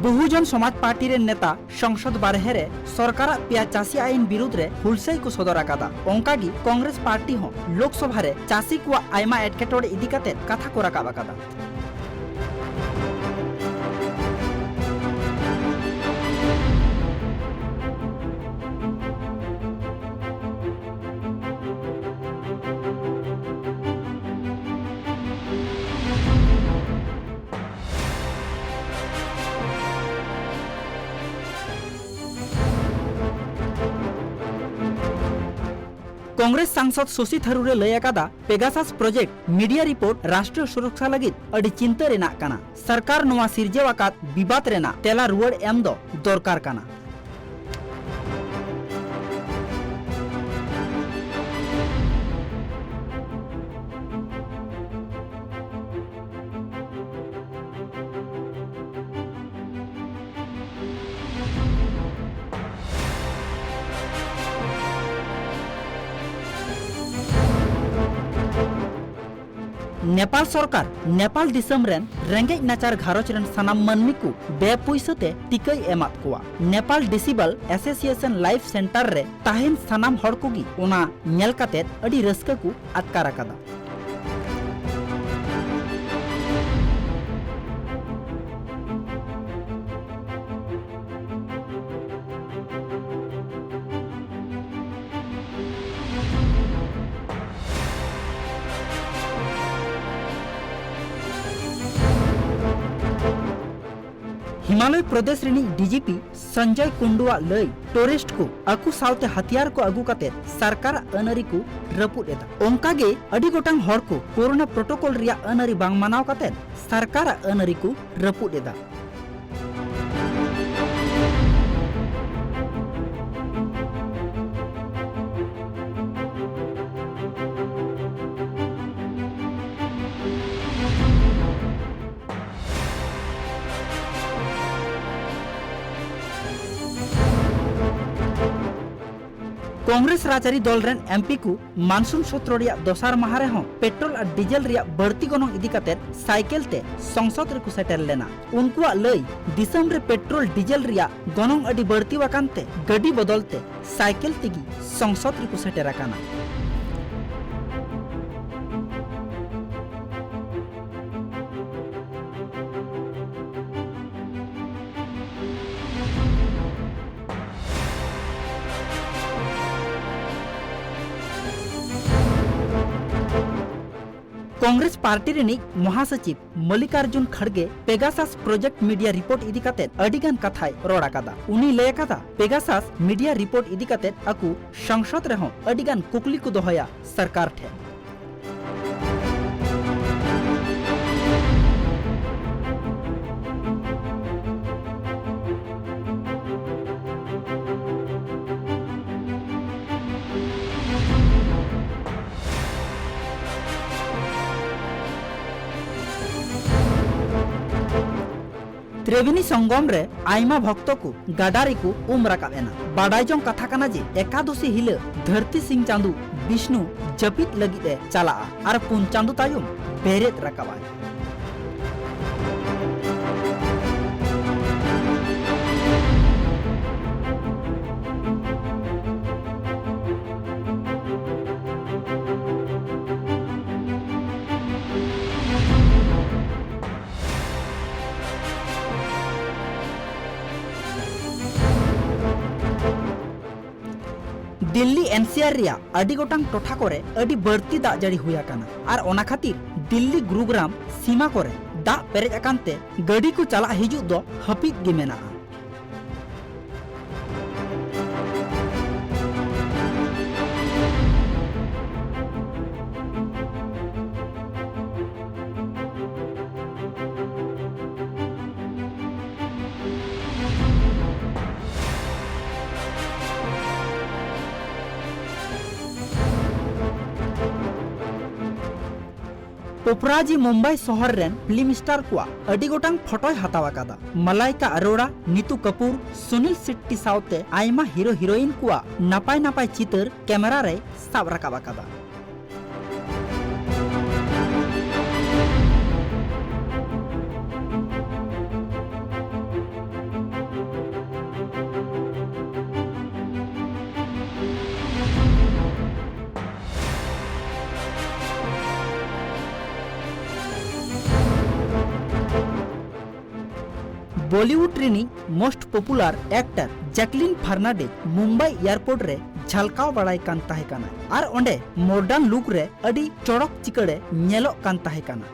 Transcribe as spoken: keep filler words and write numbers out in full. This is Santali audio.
ᱵᱚᱦᱩᱡᱚᱱ ᱥᱚᱢᱟᱡᱽ ᱯᱟᱨᱴᱤ ᱨᱮᱱ ᱱᱮᱛᱟ ᱥᱚᱝᱥᱚᱫ ᱵᱟᱨᱦᱮ ᱨᱮ ᱥᱚᱨᱠᱟᱨᱟᱜ ᱯᱮᱭᱟ ᱪᱟᱹᱥᱤ ᱟᱭᱤᱱ ᱵᱤᱨᱩᱫᱽ ᱨᱮ ᱦᱩᱞᱥᱟᱹᱭ ᱠᱚ ᱥᱚᱫᱚᱨ ᱟᱠᱟᱫᱟ᱾ ᱚᱱᱠᱟ ᱜᱮ ᱠᱚᱝᱜᱨᱮᱥ ᱯᱟᱨᱴᱤ ᱦᱚᱸ ᱞᱳᱠᱥᱚᱵᱷᱟ ᱨᱮ ᱪᱟᱹᱥᱤ ᱠᱚᱣᱟᱜ ᱟᱭᱢᱟ ᱮᱴᱠᱮᱴᱚᱬᱮ ᱤᱫᱤ ᱠᱟᱛᱮ ᱠᱟᱛᱷᱟ ᱠᱚ ᱨᱟᱠᱟᱵ ᱟᱠᱟᱫᱟ᱾ ᱠᱚᱝᱜᱨᱮᱥ ᱥᱟᱝᱥᱚᱫ ᱥᱚᱥᱤ ᱛᱷᱟᱨᱩᱨ ᱮ ᱞᱟᱹᱭ ᱟᱠᱟᱫᱟ, ᱯᱮᱜᱟᱥᱟᱥ ᱯᱨᱚᱡᱮᱠᱴ ᱢᱤᱰᱤᱭᱟ ᱨᱤᱯᱳᱨᱴ ᱨᱟᱥᱴᱨᱤᱭᱚ ᱥᱩᱨᱚᱠᱥᱟ ᱞᱟᱹᱜᱤᱫ ᱟᱹᱰᱤ ᱪᱤᱱᱛᱟᱹ ᱨᱮᱱᱟᱜ ᱠᱟᱱᱟ᱾ ᱥᱚᱨᱠᱟᱨ ᱱᱚᱣᱟ ᱥᱤᱨᱡᱟᱹᱣ ᱟᱠᱟᱫ ᱵᱤᱵᱟᱫ ᱨᱮᱱᱟᱜ ᱛᱮᱞᱟ ᱨᱩᱣᱟᱹᱲ ᱮᱢ ᱫᱚ ᱫᱚᱨᱠᱟᱨ ᱠᱟᱱᱟ᱾ ᱱᱮᱯᱟᱞ ᱥᱚᱨᱠᱟᱨ ᱱᱮᱯᱟᱞ ᱫᱤᱥᱚᱢ ᱨᱮᱱ ᱨᱮᱸᱜᱮᱡ ᱱᱟᱪᱟᱨ ᱜᱷᱟᱨᱚᱸᱡᱽ ᱨᱮᱱ ᱥᱟᱱᱟᱢ ᱢᱟᱹᱱᱢᱤ ᱠᱚ ᱵᱮᱼᱯᱩᱭᱥᱟᱹ ᱛᱮ ᱴᱤᱠᱟᱹᱭ ᱮᱢᱟᱫ ᱠᱚᱣᱟ᱾ ᱱᱮᱯᱟᱞ ᱰᱤᱥᱤᱵᱟᱞ ᱮᱥᱳᱥᱤᱭᱮᱥᱚᱱ ᱞᱟᱭᱤᱯᱷ ᱥᱮᱱᱴᱟᱨ ᱨᱮ ᱛᱟᱦᱮᱱ ᱥᱟᱱᱟᱢ ᱦᱚᱲ ᱠᱚᱜᱮ ᱚᱱᱟ ᱧᱮᱞ ᱠᱟᱛᱮ ᱟᱹᱰᱤ ᱨᱟᱹᱥᱠᱟᱹ ᱠᱚ ᱟᱴᱠᱟᱨ ᱟᱠᱟᱫᱟ᱾ ᱦᱤᱢᱟᱞᱚᱭ ᱯᱨᱚᱫᱮᱥ ᱨᱤᱱᱤᱡ ᱰᱤᱡᱤᱯᱤ ᱥᱚᱧᱡᱚᱭ ᱠᱩᱱᱰᱩᱣᱟᱜ ᱞᱟᱹᱭ, ᱴᱩᱨᱤᱥᱴ ᱠᱚ ᱟᱠᱚ ᱥᱟᱶᱛᱮ ᱦᱟᱛᱤᱭᱟᱨ ᱠᱚ ᱟᱹᱜᱩ ᱠᱟᱛᱮ ᱥᱚᱨᱠᱟᱨᱟᱜ ᱟᱹᱱ ᱟᱹᱨᱤ ᱠᱚ ᱨᱟᱹᱯᱩᱫ ᱮᱫᱟ᱾ ᱚᱱᱠᱟ ᱜᱮ ᱟᱹᱰᱤ ᱜᱚᱴᱟᱝ ᱦᱚᱲ ᱠᱚ ᱠᱳᱨᱳᱱᱟ ᱯᱨᱚᱴᱳᱠᱚᱞ ᱨᱮᱭᱟᱜ ᱟᱹᱱ ᱟᱹᱨᱤ ᱵᱟᱝ ᱢᱟᱱᱟᱣ ᱠᱟᱛᱮ ᱥᱚᱨᱠᱟᱨᱟᱜ ᱟᱹᱱ ᱟᱹᱨᱤ ᱠᱚ ᱨᱟᱹᱯᱩᱫ ᱮᱫᱟ᱾ ᱠᱚᱝᱜᱨᱮᱥ ᱨᱟᱡᱽᱟᱹᱨᱤ ᱫᱚᱞ ᱨᱮᱱ ᱮᱢᱯᱤ ᱠᱚ ᱢᱟᱱᱥᱩᱱ ᱥᱚᱛᱨᱚ ᱨᱮᱭᱟᱜ ᱫᱚᱥᱟᱨ ᱢᱟᱦᱟ ᱨᱮᱦᱚᱸ ᱯᱮᱴᱨᱳᱞ ᱟᱨ ᱰᱤᱡᱮᱞ ᱨᱮᱭᱟᱜ ᱵᱟᱹᱲᱛᱤ ᱜᱚᱱᱚᱝ ᱤᱫᱤ ᱠᱟᱛᱮ ᱥᱟᱭᱠᱮᱞ ᱛᱮ ᱥᱚᱝᱥᱚᱫ ᱨᱮᱠᱚ ᱥᱮᱴᱮᱨ ᱞᱮᱱᱟ᱾ ᱩᱱᱠᱩᱣᱟᱜ ᱞᱟᱹᱭ, ᱫᱤᱥᱚᱢ ᱨᱮ ᱯᱮᱴᱨᱳᱞ ᱰᱤᱡᱮᱞ ᱨᱮᱭᱟᱜ ᱜᱚᱱᱚᱝ ᱟᱹᱰᱤ ᱵᱟᱹᱲᱛᱤ ᱟᱠᱟᱱ ᱛᱮ ᱜᱟᱹᱰᱤ ᱵᱚᱫᱚᱞ ᱛᱮ ᱥᱟᱭᱠᱮᱞ ᱛᱮᱜᱮ ᱥᱚᱝᱥᱚᱫ ᱨᱮᱠᱚ ᱥᱮᱴᱮᱨ ᱟᱠᱟᱱᱟ᱾ ᱠᱚᱝᱜᱨᱮᱥ ᱯᱟᱨᱴᱤ ᱨᱤᱱᱤᱡ ᱢᱚᱦᱟᱥᱚᱪᱤᱵᱽ ᱢᱚᱞᱞᱤᱠᱟᱨᱡᱩᱱ ᱠᱷᱟᱲᱜᱮ ᱯᱮᱜᱟᱥᱟᱥ ᱯᱨᱚᱡᱮᱠᱴ ᱢᱤᱰᱤᱭᱟ ᱨᱤᱯᱳᱨᱴ ᱤᱫᱤ ᱠᱟᱛᱮ ᱟᱹᱰᱤ ᱜᱟᱱ ᱠᱟᱛᱷᱟᱭ ᱨᱚᱲ ᱟᱠᱟᱫᱟ᱾ ᱩᱱᱤ ᱞᱟᱹᱭ ᱟᱠᱟᱫᱟ, ᱯᱮᱜᱟᱥᱟᱥ ᱢᱤᱰᱤᱭᱟ ᱨᱤᱯᱳᱨᱴ ᱤᱫᱤ ᱠᱟᱛᱮ ᱟᱠᱚ ᱥᱚᱝᱥᱚᱫ ᱨᱮᱦᱚᱸ ᱟᱹᱰᱤ ᱜᱟᱱ ᱠᱩᱠᱞᱤ ᱠᱚ ᱫᱚᱦᱚᱭᱟ ᱥᱚᱨᱠᱟᱨ ᱴᱷᱮᱱ᱾ ᱛᱨᱤᱵᱮᱱᱤ ᱥᱚᱝᱜᱚᱢ ᱨᱮ ᱟᱭᱢᱟ ᱵᱷᱚᱠᱛᱚ ᱠᱚ ᱜᱟᱰᱟ ᱨᱮᱠᱚ ᱩᱢ ᱨᱟᱠᱟᱵ ᱮᱱᱟ᱾ ᱵᱟᱰᱟᱭ ᱡᱚᱝ ᱠᱟᱛᱷᱟ ᱠᱟᱱᱟ ᱡᱮ ᱮᱠᱟᱫᱚᱥᱤ ᱦᱤᱞᱟᱹᱜ ᱫᱷᱟᱹᱨᱛᱤ ᱥᱤᱧ ᱪᱟᱸᱫᱚ ᱵᱤᱥᱱᱩ ᱡᱟᱹᱯᱤᱫ ᱞᱟᱹᱜᱤᱫ ᱮ ᱪᱟᱞᱟᱜᱼᱟ ᱟᱨ ᱯᱩᱱ ᱪᱟᱸᱫᱚ ᱛᱟᱭᱚᱢ ᱵᱮᱨᱮᱫ ᱨᱟᱠᱟᱵᱼᱟᱭ᱾ ᱫᱤᱞᱞᱤ ᱮᱱ ᱥᱤ ᱟᱨ ᱨᱮᱭᱟᱜ ᱟᱹᱰᱤ ᱜᱚᱴᱟᱝ ᱴᱚᱴᱷᱟ ᱠᱚᱨᱮ ᱟᱹᱰᱤ ᱵᱟᱹᱲᱛᱤ ᱫᱟᱜ ᱡᱟᱹᱲᱤ ᱦᱩᱭ ᱟᱠᱟᱱᱟ ᱟᱨ ᱚᱱᱟ ᱠᱷᱟᱹᱛᱤᱨ ᱫᱤᱞᱞᱤ ᱜᱩᱨᱩᱜᱨᱟᱢ ᱥᱤᱢᱟ ᱠᱚᱨᱮ ᱫᱟᱜ ᱯᱮᱨᱮᱡ ᱟᱠᱟᱱ ᱛᱮ ᱜᱟᱹᱰᱤ ᱠᱚ ᱪᱟᱞᱟᱜ ᱦᱤᱡᱩᱜ ᱫᱚ ᱦᱟᱹᱯᱤᱫ ᱜᱮ ᱢᱮᱱᱟᱜᱼᱟ᱾ ᱯᱚᱯᱨᱟᱡᱤ ᱢᱩᱢᱵᱟᱭ ᱥᱚᱦᱚᱨ ᱨᱮᱱ ᱯᱷᱤᱞᱢ ᱥᱴᱟᱨ ᱠᱚᱣᱟᱜ ᱟᱹᱰᱤ ᱜᱚᱴᱟᱝ ᱯᱷᱚᱴᱚᱭ ᱦᱟᱛᱟᱣ ᱟᱠᱟᱫᱟ᱾ ᱢᱟᱞᱟᱭᱠᱟ ᱟᱨᱳᱲᱟ, ᱱᱤᱛᱩ ᱠᱟᱯᱩᱨ, ᱥᱩᱱᱤᱞ ᱥᱮᱴᱴᱤ ᱥᱟᱶᱛᱮ ᱟᱭᱢᱟ ᱦᱤᱨᱳ ᱦᱤᱨᱳᱭᱤᱱ ᱠᱚᱣᱟᱜ ᱱᱟᱯᱟᱭ ᱱᱟᱯᱟᱭ ᱪᱤᱛᱟᱹᱨ ᱠᱮᱢᱮᱨᱟ ᱨᱮᱭ ᱥᱟᱵ ᱨᱟᱠᱟᱵ ᱟᱠᱟᱫᱟ᱾ ᱵᱚᱞᱤᱣᱩᱰ ᱨᱤᱱᱤᱡ most popular actor Jacqueline Fernandez Mumbai airport ᱨᱮ ᱡᱷᱟᱞᱠᱟᱣ ᱵᱟᱲᱟᱭ ᱠᱟᱱ ᱛᱟᱦᱮᱸ ᱠᱟᱱᱟ ᱟᱨ ᱚᱸᱰᱮ ᱢᱚᱰᱟᱨᱱ ᱞᱩᱠ ᱨᱮ ᱟᱹᱰᱤ ᱪᱚᱲᱚᱠ ᱪᱤᱠᱟᱹᱲᱮ ᱧᱮᱞᱚᱜ ᱠᱟᱱ ᱛᱟᱦᱮᱸ ᱠᱟᱱᱟ᱾